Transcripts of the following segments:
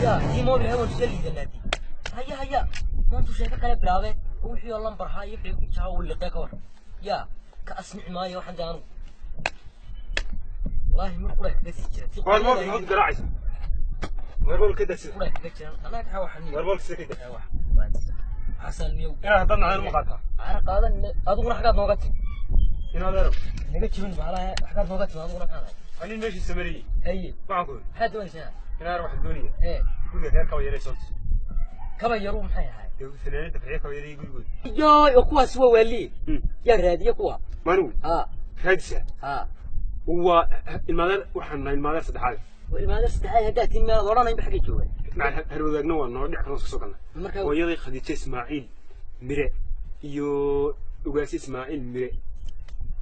Ya tii moobil hawan soo liidanaadi. Haya haya, maantu sheeko kale bilaabee, wixii oo lambar haa iyo wixii ku jaha uu liqee ka war. Ya ka asmici maayo waxaan daanu. Wallaahi mar qura kaga sii jira. War mobil maxaad garaacaysa? War mobil ka dasi. Qura kaga jira. Anaa ka waxan. War mobil sida ka dasi. Xasan miyow. Inaad haddana aan ma qaataa. Ana qaadan, adiguna xagaad nooga timi. Inaad arag. Naga jibin bahalaha, xagaad nooga timi adiguna maxaad ahay? Anin meeshii samariyey. Haye. Waxaan ku yidhi. Maxaad doonaysaa? Inaad waxaan doonaya. Ee. Guriga reer kaba yaray soonta. Kaba yaru maxay ahay? Dee fanaanada fiican kaba yaray gurigooda. Yooy, oo kuwaas waa waaliye. Yaa raadiye kuwa. Maanigu. Haa. Raadisa. Haa. Waa ilmaadeer, waxaan nahay ilmaadeer saddexaad. Waa ilmaadeer saddexaad haddaad tihin meelaad odhanayn ba xaggay joogaan. Macal harwadaagna waa noo dhic kaloo soo galnay. Marka hooyaday Khadiija Ismaaciil Mire iyo ugaasi Ismaaciil Mire.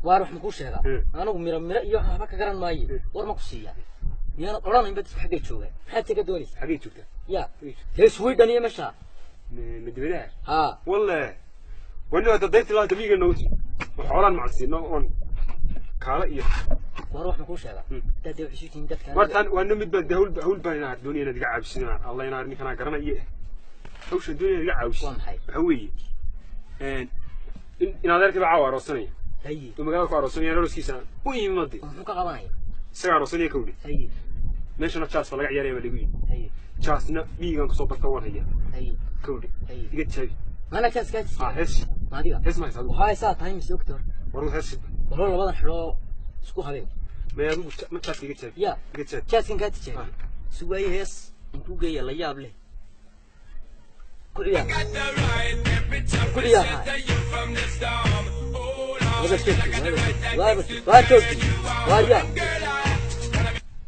Waar wax ma kuu sheegaa? Anigu miro miro iyo waxba ka garan maayo. War ma ku siiyaa? Miyaanad odhanayn ba dadku xaggay joogaan? Maxaad ka doonaysaa? Xaggay joogtaa? Ya. Dee Sweden iyo meesha. Ma dibadaha? Haa. Walle. Wani waa dadeyrtii laa damiga noogu timi. Xoolaan macsiino oon kaala iyo. War wax ma kuu sheegaa? Haddaad dee waxay isu tihiin dadka. Wartaan waa mid baan hawl hawl baan inaad doonaya inaad iga caawisid. Allah inaad ninkan garanaya. Hawsha doonaya iga caawisid. Waa maxay? Waxa weeye. In adeerkii baa caawa aroosanaya. Haye. Oo magaalada ku aroosanaya arooskiisa u yimid. Muxuu ka qabanaya? Isaga aroosanaya kowdhi. Haye. Meeshana jaas baa laga ciyaaraya baa lagu yidhi. Haye. Jaasna miyigan kusoo barta waan hayaa. Haye. Kowdhi. Haye. Iga jaabi. Mana jaas kaa Ah, hees. Ma adiga? Hees ma haysaa adigu? Waxaa haysaa tahay mise ogta horta? War hees. Wallo labadan xidhoo isku habeen. Ma adigu ma jaaska iga jaabi. Ya. Iga jaabi. Jaaskan kaa tijaabi. Sugaayo hees intuu geeya la yaab leh. Ku ciyaar. Ku ciyaar. Wada joogti, wada waa joogti, waa yaa.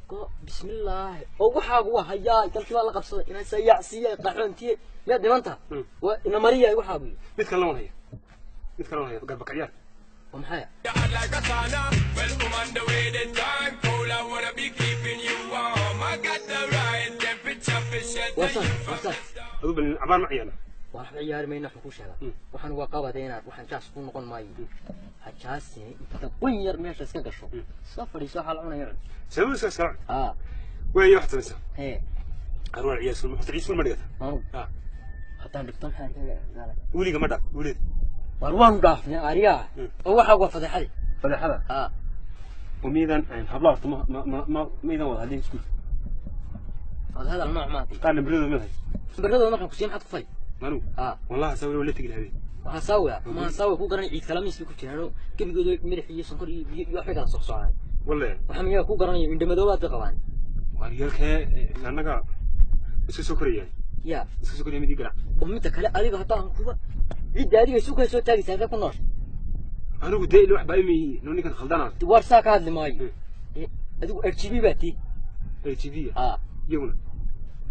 Go bismillah. Oo waxaagu waa hayaa, dalkii baa la qabsaday inay sayacsiiya qaxoontiye. Miyaad dhimanta? Waa ina mariya waxaagu. Mid kale waan hayaa. Mid kale waan hayaa garba ciyaar. Waa maxay? Warsan, warsan. Adigu bal cabaar ma ciyaarna. Waan waxba ciyaari mayna, waxaan kuu sheegaa. Waxaan waa qabada inaad waxaan jaas ku noqon maayo. Ha jaasine inta qun yar meesha iska gasho. Iska fadhiiso waxaa la cunaya cun. Sabab iska iska cun. Haa. Way wax samaysaa. Hee. Arwaa ciyaar sul horta ciyaar ma dhigata. Maanu. Ah. Haddaan dhigto maxaan kaga gaalay. Weliga ma dhaaf, weliga. War waanu dhaafnay ariyaa. Oo waxaa waa fadeexadii. Fadeexada? Haa. وميدان hablaha horta ma ma wada hadlin iskuul. Wada hadal nooc maanta. Qaarna beradooda ma hayso. Beradooda markaan ku siiyo maxaad ku fali? Manu. Haa. Wallahi sawir wala tagi habeen. Waxaa saawiya, ma saawiya ku garanay ciid kala miis ku jiraan gebigooda milix iyo sonkor iyo biyo iyo waxbay kala socsocaan. Wallahi. Waxaa miyaa ku garanaya indhamadoobaad bay qabaan. Waar yalkee annaga iska soo korayaan. Ya. Iska soo korayaan mid ii garaac. Oo midda kale adiga haddaan kuba cidda adiga isu kala soo taagaysa halkee ku noosha. Anigu dee wax baa imay noo ninkan khaldanaad. War saa ka hadli maayo. Adigu RGB baa tii. RGB. Haa. Iyaguna.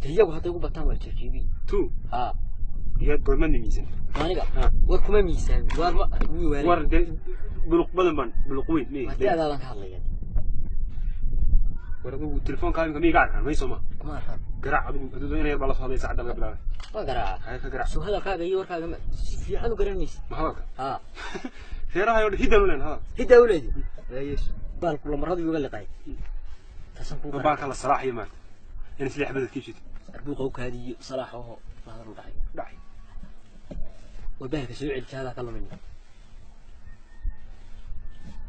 Dee iyagu hadday ugu bataan waa RGB. Two. Haa. Iyaad goorma miisaan. Aniga. War kuma miisaan. War ma wii War dee buluq badan baan buluq weyn mi. Waa da'daadaan ka hadlaya. War adigu telefoonka imika miiga arkaan may soo ma. Kuma arkaan. Garaac adigu adigu inay yar baa la soo hadlay saacadda laga bilaabay. Waa garaaca. Haye ka garaac. Soo hadalkaaga iyo warkaaga ma si fiican u garan maysid. Ma hadalka? Haa. Reeraha oo hiddan u leen hadal. Hiddaa u leedi. Yeesh. Baalku lamaradu iga liqay. Taasan ku Baalka la salaaxiyo maanta. In isla xabadad ka jid. Arbuuqa u kaadiyo salaax oo la hadal u dhacay. Dhacay. War bahalka soo celi jaadaa ka lumin.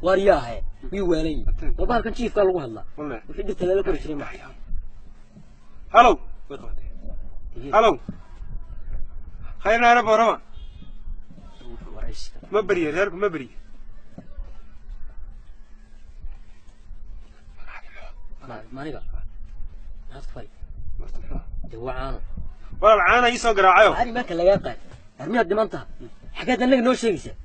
War yaahe, miyuu waalan yahay? War bahalkan jiifkaa lagu hadlaa. Wallahi. Wixii dhirta lala kori jiray ma. Halow. Way qabatay. Halow. Khayrna ana boorama. Ma bariye reerku ma bariye. Maniga. Maxaad ku fali? Dee waa caano. Walaal caana ii soo garaacayo. Ari marka lagaa qaad. Armiyaad dhiman taha. Xaggeed annaga noo sheegaysaa?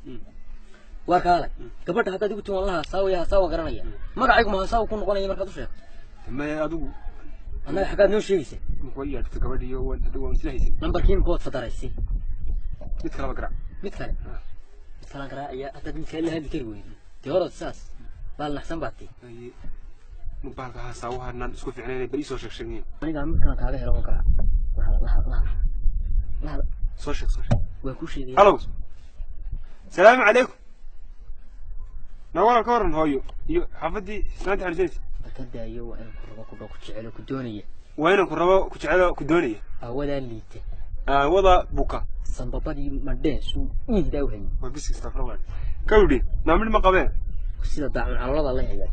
Waa kaalay. Gabadha haddaad igu timaan lahaa saawiya hasaawa garanaya. Magacaygu ma hasaawa ku noqonaya markaad u sheegto. Maya adigu. Annaga xaggaad noo sheegaysaa? Muxuu ii yeedhatay gabadha iyo waan adigu waan isla haysan. Nambarkii imika waad fadaraysay. Mid kaleba garaac. Mid kale? Mid kalaan garaacaya haddaad mid kale la hadli kari weydo. Dee horood saas. Baal naxsan baad tii. Baalka hasaawahanaan isku fiicnayn bal ii soo sheeg sheegniyo. Anigaa mid kalaan kaaga helo waan garaac. La hadal. La hadal. Soo sheeg soo sheeg. Waan kuu sheegaya. Halow. Salaamu calaykum. Na walal ka waran hooyo iyo xaafaddii islaanta xariisanaysa. Marka daayo waa inaan ku rabo ku dhaw ku jecelo ku doonaya. Waa inaan ku rabo, ku jecelo, ku doonaya. Awadaa liita. Wada buka. Sambabadii madheen suu iidaa u hayay. Waa biski istafrala kawdhi naamid ma qabeen. Sida daacun caloolada la hayaa.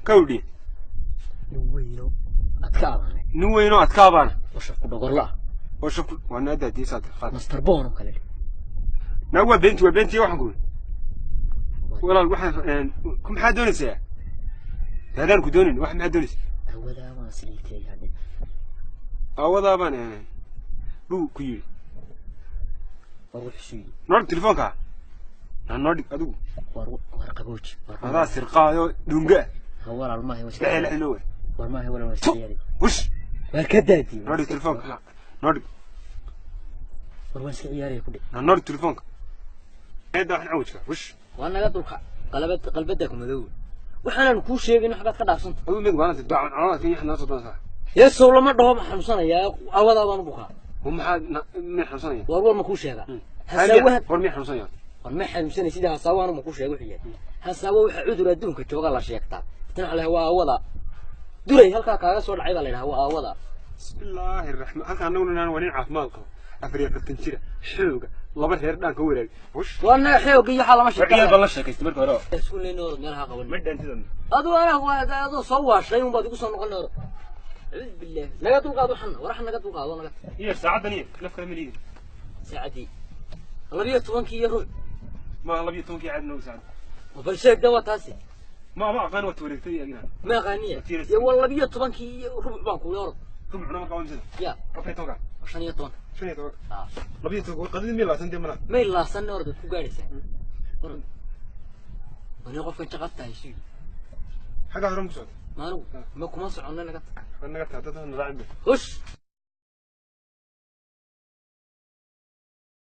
Kawdhi. Nin weyno adka abaanay. Nin weynoo adkaabaana. Oo shafku dhogorla ah. Oo shafku waa naadaadii saad qaad. Master boon oo kale. Naa waa beenti, waa beenti. Waxaan ku walaal waxaan ku maxaa doonaysaa haddaan ku doonin wax maxaa doonaysaa? Awadaa waan siliiteeyaa. Awadaa baan buu ku yidhi. War wuxuu yidhi. Noo dhig telefoonka, naa noo dhig adigu. War war qabooji war. Adaa sirqaayo dhunga. Ha walaal maahay waa lix lix noo. War maahay walaal, waa iska ciyaari. Hush. Waar ka daadiyey. Noo dhig telefoonka, noo dhig. War waan iska ciyaaraya ku dhig. Naa noo dhig telefoonka eedda waxan cawajka hush. Waa naga dulka qalabad qalbada ku madow waxaanan kuu sheegin waxbaad ka dhaafsanta. Adigu mid waanata daacan caloolaad kan yaxnaa soo doontaa. Yeesow lama dhaho ma xanuunsanayaa, awadaa baan u bukaa. Oo maxaa miyay xanuunsanaya? War war ma kuu sheegaa hasaawahan? War miyay xanuunsanaya? War ma xanuunsanay sida hasaawahan ma kuu sheega wuxuu yahay hasaawa waxa cudur adduunka jooga la sheegtaa tan waxa la waa awada duray halkaa kaaga soo dhacay baa la yidhaha waa awada. Bismillaahi raxmaan halka anaguna inaan waa nin caafimaad qabo 44 jira xooga laba reer dhaan ka waraagay hush. Waa naga xoog iyo waxaa lama ciyaal baan sheegtaa la sheekaystay marka hore. Isku leyn orod meelaha qaban. Ma dhaantida. Aduu anaa waa adoo soo waashay unbaad igu soo noqon orod acuudu billaah naga dulqaad waxana war naga dulqaado naga. Iyo saacadan iyo laf kale ma liidi. Saacadii 12-kii iyo ruuc. Ma 12-kii caadi noogu saacad. Bal sheegda waa taasi. Ma aqaan waa wareegtay iyagina. Ma aqaaniya iyo waa 12-kii iyo rubuc baan kuuli orod. Rubcuna markaa waa misada. Ya. 14-ka. 15-ka. 15-ka. 12-ka qadadii miyay laabsan dee malaha. May laasanna orod waad ku gaadhaysaa orod wani qofkan jaqafta haysu. Xaggaa hore ma ku socda? Maanugu ma kuma soconno naga tag. Naga taa dad na raacin. Hush.